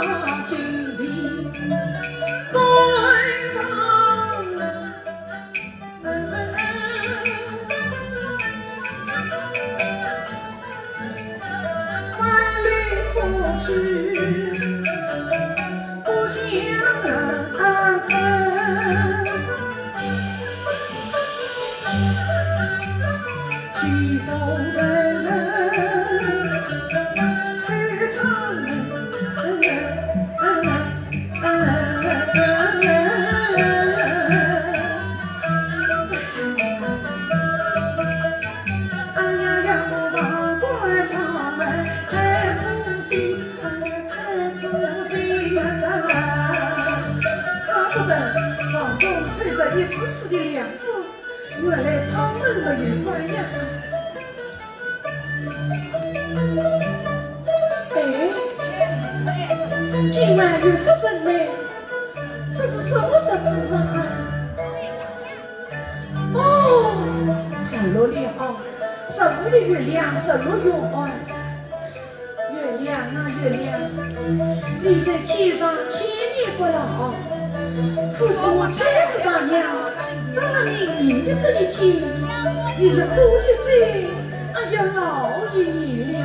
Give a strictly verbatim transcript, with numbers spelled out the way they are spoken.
怪不得房中透着一丝丝的凉风，原来窗门没有关呀。哎，今晚月色真美，这是什么日子啊？哦，日落了啊，日落的月亮，日落月啊。 月亮啊，月亮，你在天上千年不老，可是我七十大娘，到了明年的这一天，又要多一岁，哎呀，老一年了。